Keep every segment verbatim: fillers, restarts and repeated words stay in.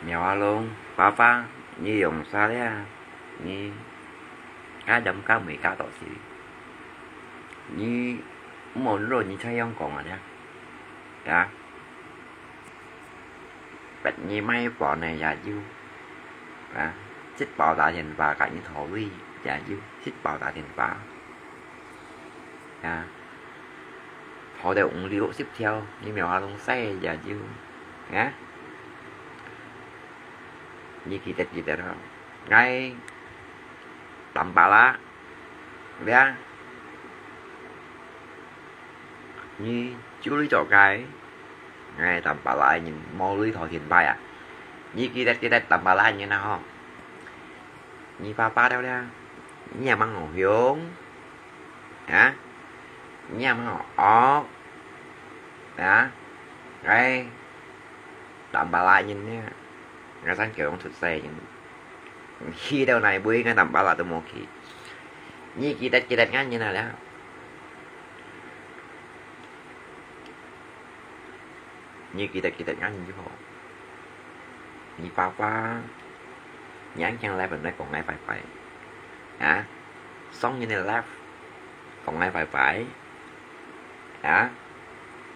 苗阿龍，爸爸，你用啥咧？你，啊，人家没加到是？你，莫论你采样讲啊咧，啊？别你买包呢也有，啊？这包打电话给你讨论也有，这包打电话。 啊，跑到五六十条，你苗阿龍使也有，啊？你记得记得咯，𠊎Tampalak，呀，你就来做个，𠊎Tampalak人，莫来讨天拜啊！你记得记得Tampalak人啊吼，你爸爸了了，你也蛮好用。 啊？你也蛮惡，啊？哎，Tampalak人呢，𠊎山口洋出世人，去到哪位，𠊎Tampalak都无去。你记得记得𠊎人啊了。 你记得记得𠊎人就好。你爸爸，你恁慶live來講𠊎拜拜，啊？上人个live講𠊎拜拜，啊？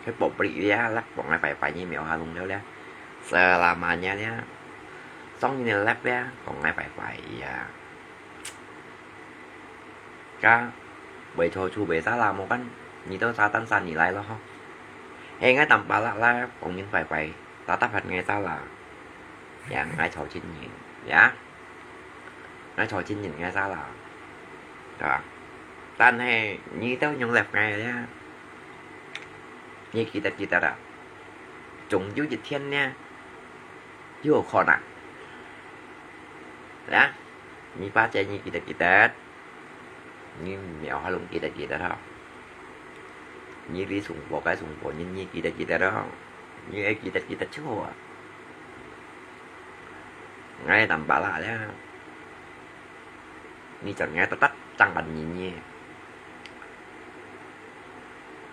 去public个live講𠊎拜拜，你苗阿龍了了，selamanya了，上人个live个講𠊎拜拜呀。 个，为错处为啥啦，无关，你都啥单啥你来了吼。嘿，𠊎Tampalak啦，讲人拜拜，打打พัดไงซะล่ะ。呀，𠊎草青人，呀，𠊎草青人，𠊎啥啦，对吧？但是你都用来爱呀，你记得记得啦，总有一天呢，有可能，呀，你把这你记得记得。 你苗阿龍記得記得吼，你這送貨該送貨，你你記得記得吼，你愛記得記得就好啊。𠊎Tampalak咧，你就𠊎得得正辦你你，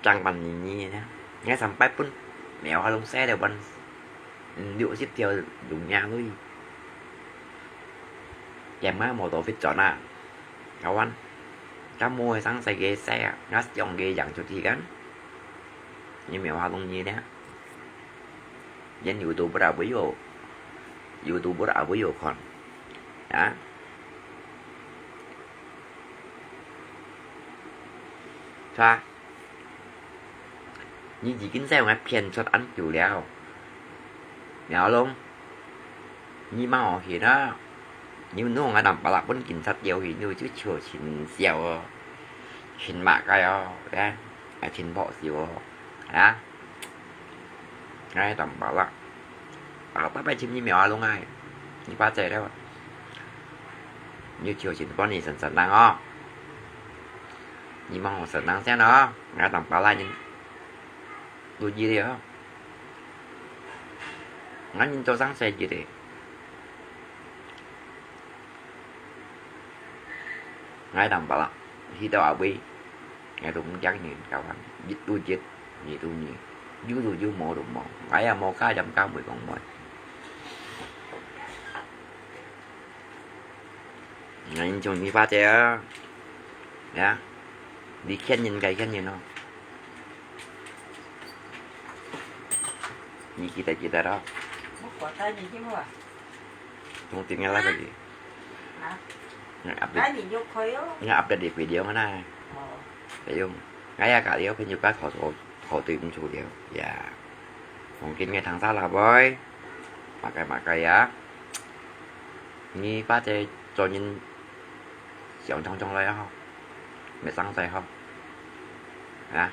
正辦你你咧，𠊎三擺分苗阿龍洗了分，嗯，六十條龍眼淚，點啊無到fit轉啊。 Kawan, kamu sang saya saya ngas yang ge yang cuti kan? Ni mi hoa lung ni ne. Yan YouTuber abu yo. YouTuber abu yo kon. Ya. Sa. 你已經在外騙出恁久了。苗龍，你莫學啊！你弄啊，Tampalak分警察調去，你就笑真笑哦，真麼个哦，哎，哎，真好笑哦，啊！哎，Tampalak，啊，拜拜，請你苗阿龍啊，你把嘴了，你就真幫你神神人哦。 你莫好神人先哦，𠊎Tampalak人都知了。𠊎人做生事知的。𠊎Tampalak，去到阿位，𠊎都毋驚人，kawan，一都一，二都二，有都有，無都無，𠊎也無加鹽加味講無。 𠊎人從你發姐啊，呀，你騙人該騙人哦。你記得記得咯。我過帶你去無啊？從今日來个，啊？𠊎update，帶你就可以哦。𠊎update你video mana？哦。哎呦，哎呀，家里有朋友个好好好对唔住了呀。從今日聽啥啦，boy？麼个麼个呀？ 你把這做人想通通來吼，搣生事吼。啊，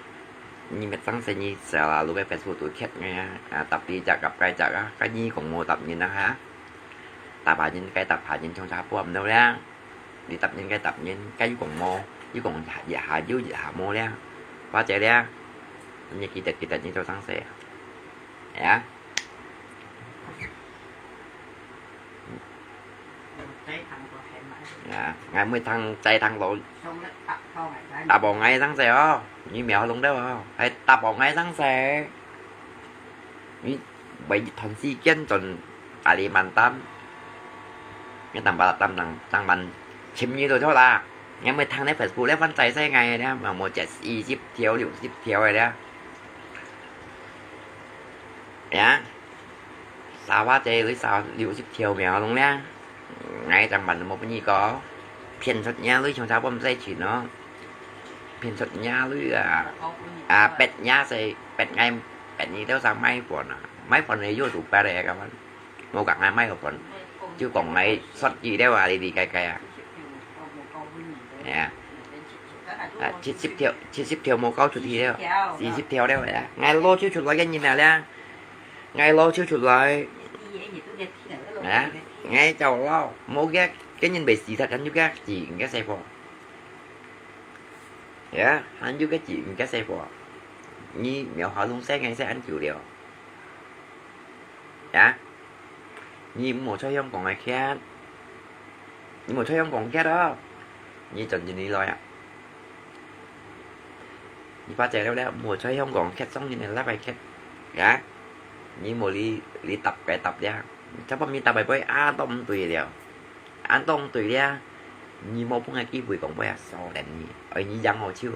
你搣生事你寫啦，錄个Facebook都貼个啊，啊，答你隻，答該隻啊，該你講無答人啊哈？答下人，該答下人，從差不多毋到咧。你答人，該答人，該又講無，又講一下有，一下無咧。或者咧，你記得，記得你做生事啊。啊？ 啊，𠊎每趟在堂路，打幫𠊎生事哦，你苗龍了哦，還打幫𠊎生事。你為一段時間轉阿里曼丹，你等把等等等慢尋你就著啦。你毋好聽你Facebook咧，反正係𠊎咧，無無接四十條、六十條个咧。呀，沙發仔你沙六十條苗攏咧，𠊎正慢無分你講，騙出你你像差不多毋使錢哦，騙出你你啊，啊，逼你係逼𠊎逼你兜上買飯啊，買飯你又做白个，咁樣。 無講𠊎買個飯，就講𠊎失禮了啊，哩哩該該啊。係啊，啊，七十條，七十條無夠出去了，四十條了啊，𠊎老手出來个人啊咧，𠊎老手出來，啊，𠊎就老，無个，个人被死忒，還有个自然个細貨，呀，還有个自然个細貨，你苗下弄生个係恁久了。 呀，你毋好在香港个徛，你毋好在香港徛哦，你轉轉你來啊。你發財了了，毋好在香港徛，上人个拉牌徛，呀，你莫哩哩搭个搭了，差不多你搭个杯啊，都毋對了，啊，都毋對了，你莫分个機會講杯啊，少等你，哎，你養好手。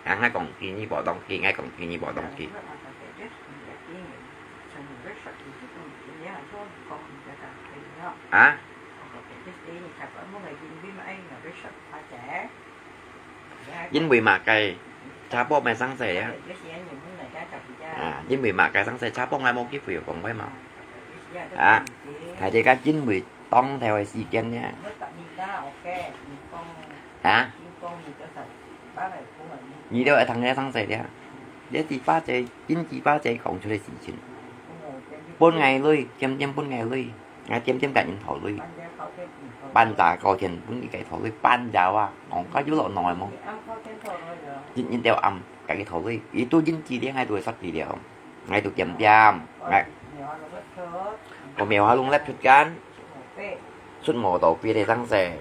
啊，𠊎講佢，你無當佢，𠊎講佢，你無當佢。啊？因為麼个？茶包買生細啊？啊，因為麼个生細？茶包𠊎無機會講過嘛。啊，大家因為當頭个時間呢。啊？ 你兜愛聽个生細了，這句話仔，真句話仔講出來事情。分𠊎鐳，漸漸分𠊎鐳，𠊎漸漸甲人討鐳。半夜靠天分佢个討鐳，半夜啊，戇家有落腦个無？日日都暗甲佢討鐳，佢都真句了，𠊎都會失禮了。 𠊎都點點，𠊎，我苗下弄粒出間，出無到別个生細。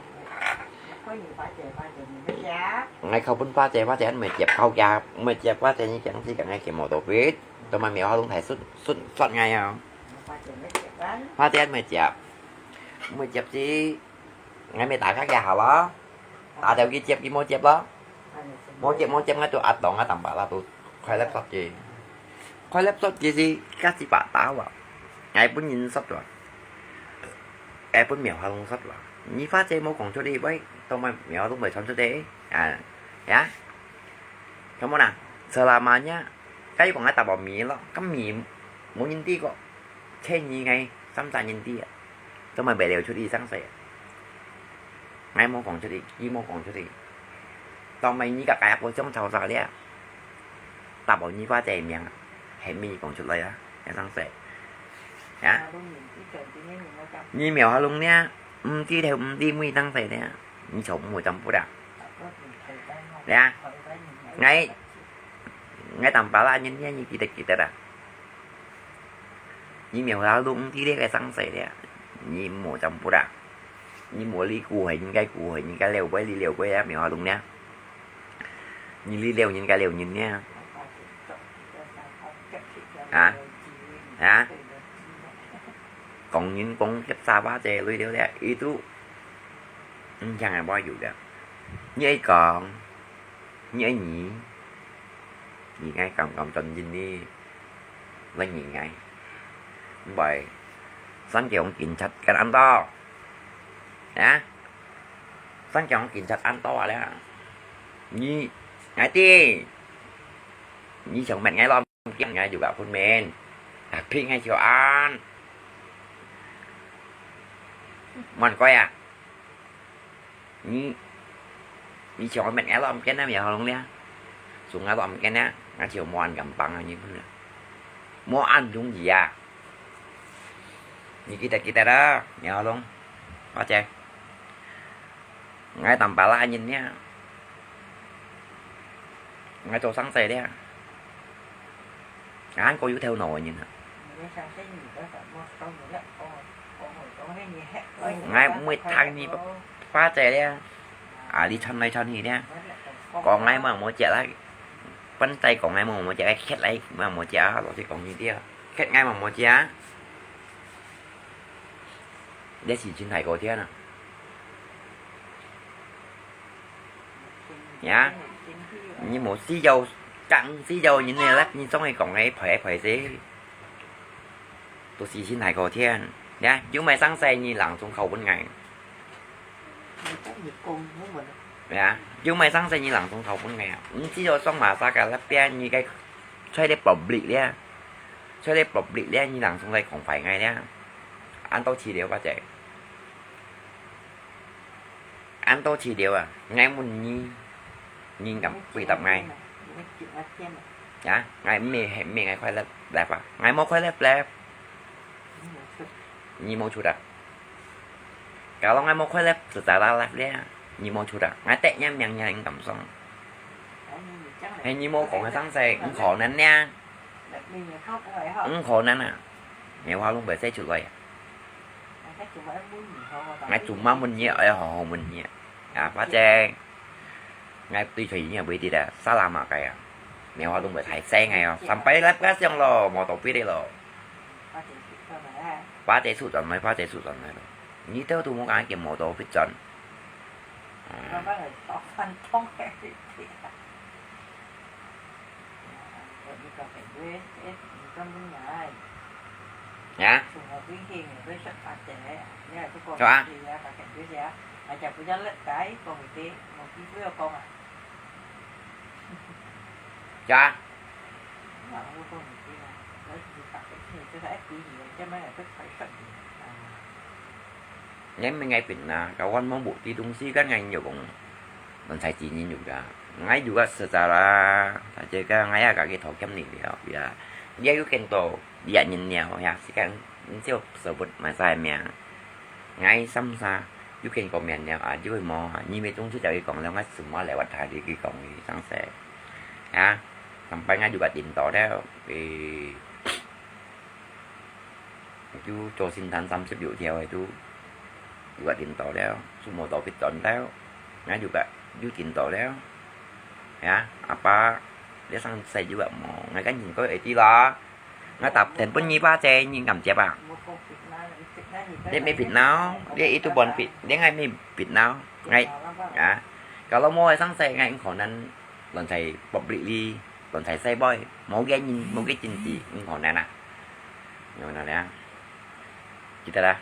𠊎靠分花姐，花姐毋會接，靠佢，毋會接花姐，你講死講𠊎接無到別，做麼苗下弄太出，出，出𠊎啊。花姐毋會接，毋會接死，𠊎咪打卡佢下咯。 打掉佢接，佢無接咯。無接，無接，𠊎都壓到𠊎當巴拉都快樂煞佢。快樂煞佢係加幾百打哇！𠊎分人煞哇！𠊎分苗下弄煞哇！你花姐無講出去，喂，做麼苗下弄會傳出去？啊，呀？Kamu nah，selamanya，該講𠊎打包米咯，該米無人知個，千二个，三十人知啊。 做麼會流出去生細啊？𠊎無講出去，佢無講出去。當尾你个該個相吵吵了，打包你花姐名啊，係咪講出來啊？該生細，啊？你苗下弄呢？毋知頭毋知尾生細呢？你就毋好占卜啦。呀？𠊎，𠊎當巴拉人呢，你記得記得啦。 你苗下弄毋知這个生細了，你毋好占卜啦。你莫哩顧害人家顧害人家，撩鬼哩撩鬼啊，苗下弄呢？你哩撩人家撩人呢？啊？啊？講人講佢沙發仔累了了，佢都毋聽个話有个。你愛講，你愛你，你愛敢敢轉人呢？ 問人个，毋會，山腳警察敢恁多？啊？山腳警察恁多啊了！你，𠊎知，你想問𠊎咯，驚𠊎有个分明，啊，騙𠊎笑恁，問鬼啊！ 你，你像𠊎問𠊎落毋見啊，苗下弄了。從𠊎落毋見啊，𠊎就無恁敢幫啊，你分啊。無恁容易啊。你記得記得啊，苗下弄。花姐，𠊎當巴拉人了。 𠊎做生細了。𠊎還過有頭腦个人啊。𠊎毋會聽你花姐了。啊，你傳來傳去了。講𠊎無無接啦。本來講𠊎無無接，𠊎欠𠊎無無接啊，老實講你知啊。欠𠊎無無接啊。這係真大過天啊！呀，你無需要，更需要人个left，你總係講个陪陪先，都係真大過天。呀，有麼生事你冷總靠分𠊎。 呀，有麼生事你冷總靠分𠊎啊！你只要上馬沙个那邊，你个在這public咧，在這public咧，你冷總來講壞𠊎咧，恁多次了，或者恁多次了啊！𠊎問你，你敢回答𠊎？呀，𠊎毋係毋係𠊎快樂left啊！𠊎無快樂left，你無出啊？ Kalau𠊎無快樂，secara left咧，你無出啊！𠊎得人命人敢爽。係你無講个生事，毋可能咧，毋可能啊！棉花攏會使出來啊！𠊎做麼問你，愛好好問你啊！啊，反正 𠊎對出去也毋會得啊，salah麼个啊？棉花攏會太細个哦，sampai left个上咯，無到別个咯。花姐出轉來，花姐出轉來咯。你兜都無講叫無到別轉。啊。呀？係吧？呀？你問𠊎pernah，kawan無bukti東西，kan𠊎有講，亂採自然有个。𠊎有个secara，saja个，𠊎也个去討欠你了，ya。也有見到別人了，ya，sekarang你就sebut masa名。𠊎三儕有見過面了啊，就會無啊，你乜東西就去講了，𠊎semua lewat hari去講佢，生事。Ya，sampai𠊎juga tinta了，誒， 就做神探三十六條个都，juga tinta了，就無到別轉了，𠊎juga有tinta了。Ya，apa，這生事juga無，𠊎个人過會知啦。𠊎打電分你吧，這你敢接啊？你乜fitnah，你itu pun fit，你𠊎乜fitnah，𠊎，啊，kalau無个生事，𠊎可能 亂在public裡，亂在社會，無个人，無个政治，毋可能啊！有可能啊！Kita lah，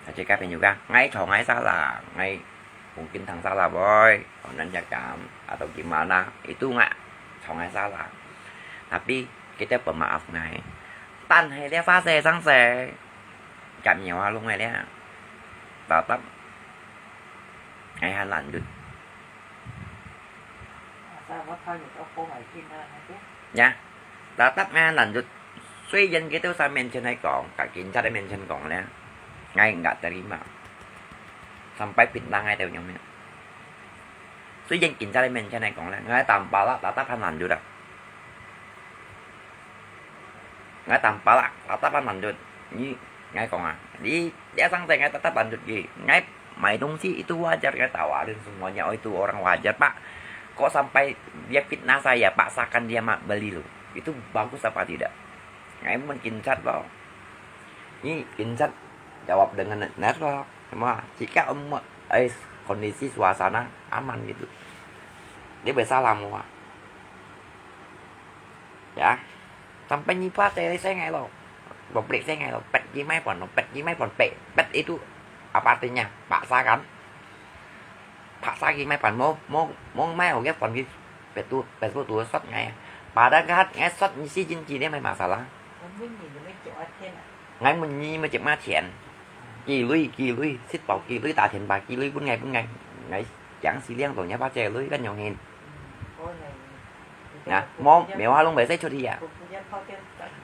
大家朋友啊，𠊎坐𠊎salah，𠊎mungkin tang salah boy，可能就咁，atau gimana，itu ngak坐𠊎salah。Tapi kita pemaaf𠊎。但係這發生生事，咁樣啊，弄个咧，tetap𠊎還lanjut。 Ya, tetap𠊎lanjut。雖然佢兜儕面前係講，ka警察个面前講咧，𠊎毋terima。Sampai fitnah𠊎兜樣咩？雖然警察个面前係講咧，𠊎tampalak，tetap還lanjut啊。 𠊎tampalak，tetap還lanjut。你，𠊎講啊，你，這生事𠊎tetap lanjut佢。𠊎買東西itu wajar，𠊎tawarin semuanya，oh itu orang wajar，Pak。Kok sampai dia fitnah saya，paksakan dia ma-，beli loh。Itu bagus apa tidak？𠊎問警察咯。你警察jawab dengan netral，係嘛？Jika umur，哎，kondisi suasana aman gitu。你會salah無啊？ Ya，sampai你發生个生个咯，public生个咯，pet佢買飯咯，pet佢買飯，pet，pet itu apa artinya？Paksakan。Paksa佢買飯，無，無，無買好个飯佢，pet tu，pet tu，tu shot𠊎。Padahal𠊎shot你四千幾，你乜masalah。 𠊎問你，乜接麼錢？寄鐳，寄鐳，食飽寄鐳，打電話寄鐳分𠊎，分𠊎，𠊎講係領到若爸姐鐳，恁樣形。啊，無，棉花攏會使出去啊。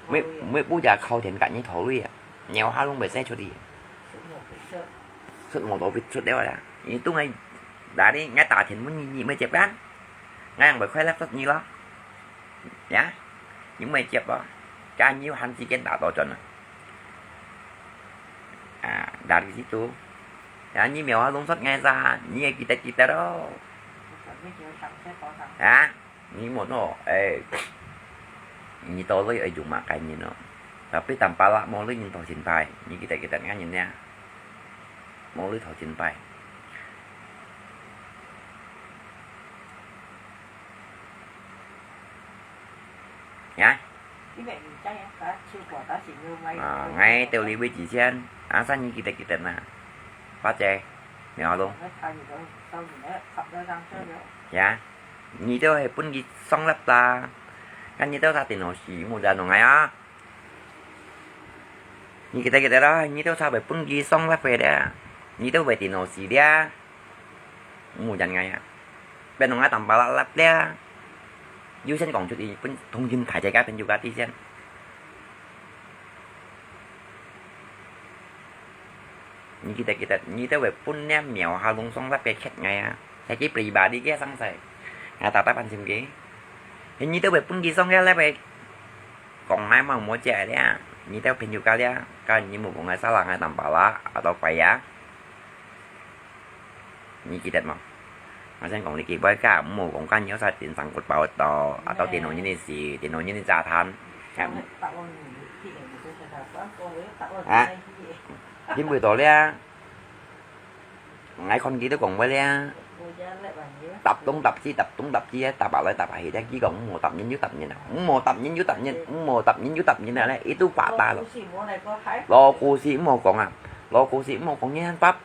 每，每步就靠天甲你討鐳啊，棉花攏會使出去。出無到出了啦，你都𠊎，那你，𠊎打電話你，你乜接啊？𠊎會快樂死你咯。 Ya，你毋會接哦，該你有閒時間打倒轉啊。啊，dari situ。Ya，你無法弄煞𠊎啥，你會記得記得咯。啊，你無喏，哎，你到底愛用麼个人哦？Tapi tanpa lah無你人到現在，你記得記得𠊎人呀。無你頭前擺。呀？啊，𠊎到你位之前，啊，三你記得記得呐。花姐，你好咯。呀，你兜係分佢上laptop啦，看你兜儕電腦死，無人弄𠊎啊。 你記得記得咯，你兜儕會分佢上laptop了，你兜會電腦死了，無人愛啊，變成𠊎Tampalak laptop了，有先講出去，分通訊大家个朋友个知先。你記得記得，你兜會分了苗下弄上laptop个chat𠊎啊，係佢pribadi个上勢，𠊎打打扮心機，你兜會分佢上个laptop。 講𠊎嘛無借了，你兜朋友家了，該你無講𠊎salah，𠊎Tampalak，atau payah。你記得無？𠊎先講你記得个，毋好講該你有啥電sangkut paut到，atau電腦人个事，電腦人个炸彈。啊？因為到了。 𠊎看佢都講話了，搭東搭西，搭東搭西，搭下來搭下去，佢講毋好搭人又搭人啊，毋好搭人又搭人，毋好搭人又搭人啊咧，佢都發達咯。老古事毋好講啊，老古事毋好講，你看發，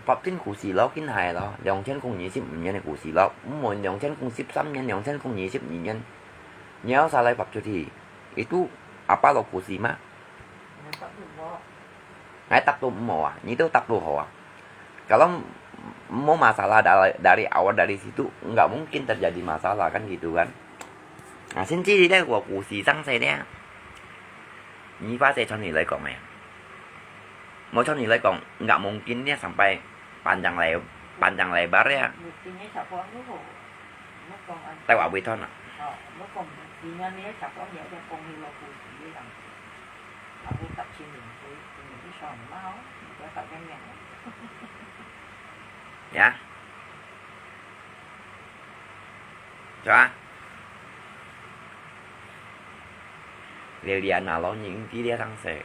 發生故事咯，緊係咯，兩千空二十五年个故事咯，毋好兩千空十三年，兩千空二十二年，你有啥來發出去？佢都阿爸老古事嘛？ 𠊎答都毋好啊，你都答都好啊。Kalau mau masalah dari, dari awal dari situ, nggak mungkin terjadi masalah kan gitu kan. Nah, sinci咧，我故事生勢咧，你發生傳你來講个，無傳你來講，nggak mungkin咧，sampai panjang lebar, panjang lebar咧。 Tawa buiton啊。呀。係吧？Lilian啊，老人家這上勢，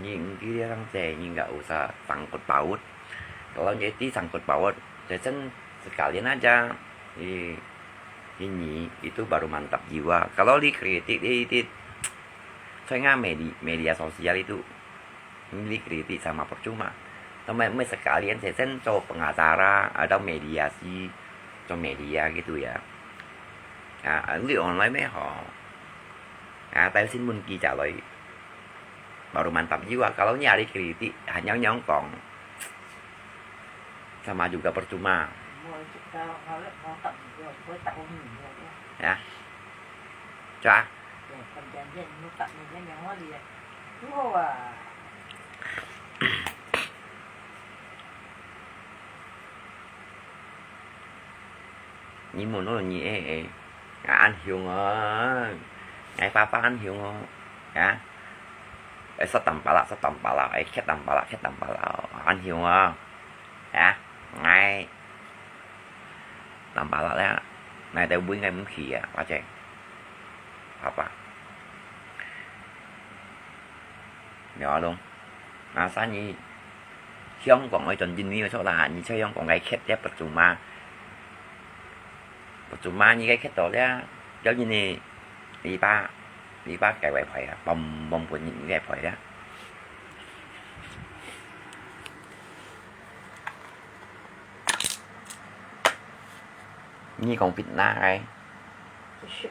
人家這上勢，人家有啥sangkut paut。Kalau你知sangkut paut，就真係sekalian aja，你，你，你，itu baru mantap jiwa。Kalau你kritik，你，你，在𠊎media，media sosial itu，你kritik sama percuma。Tapi，你sekalian先做pengacara，atau mediasi，做media gitu ya。啊，你online乜好。啊，帶新聞記者來。 Baru mantap jiwa，kalau你kritik，還樣樣講，sama juga percuma。Ya。Cak。你問我你誒誒，啊，恁凶哦，𠊎爸爸恁凶哦，啊，誒，煞Tampalak，煞Tampalak，誒，chat Tampalak，chat Tampalak，恁凶哦，啊，𠊎Tampalak咧，𠊎兜分𠊎毋去啊，或者，爸爸，了咯。 啊，生意香港个轉進你个錯啦，你在香港个chat也percuma，percuma你个chat到了，要緊你，你把，你把該位牌啊，嘣嘣分你个牌啊。你講別哪个？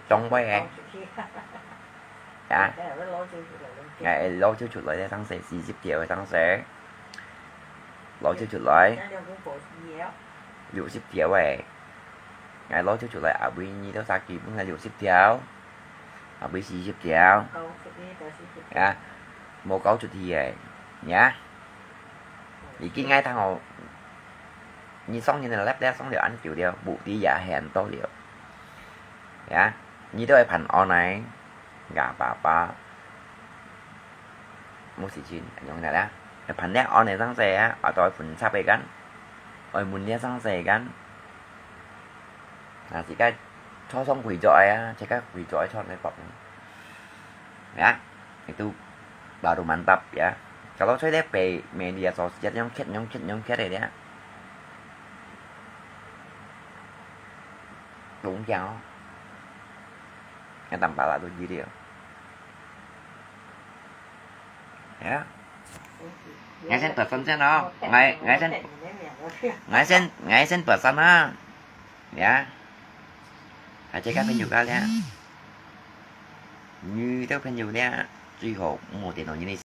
中位个？ 啊，𠊎摎就出來个當時，四十條个當時，摎就出來，六十條个，𠊎摎就出來，阿偉你到啥基本个六十條，阿偉四十條，啊，無交出去个，呀，已經𠊎聽哦，你上年个laptop上了恁久了，目的也係恁多了，呀，你都會辦online。 Nggak apa-apa。無事情，用个啦。Pandai on个上勢啊，atau phun sap个kan，愛問个上勢kan。啊，自家坐上貴族个啊，自家貴族个坐个博。Ya，itu baru mantap ya。搞到吹得北美里啊，走直接用 cut 用 cut 用 cut 的了。懂讲哦。要等巴拉都一了。哎呀，我先不分享哦，我我先我先我先不分啊，呀，还这个朋友个了，女的朋友了，最好莫点到你的。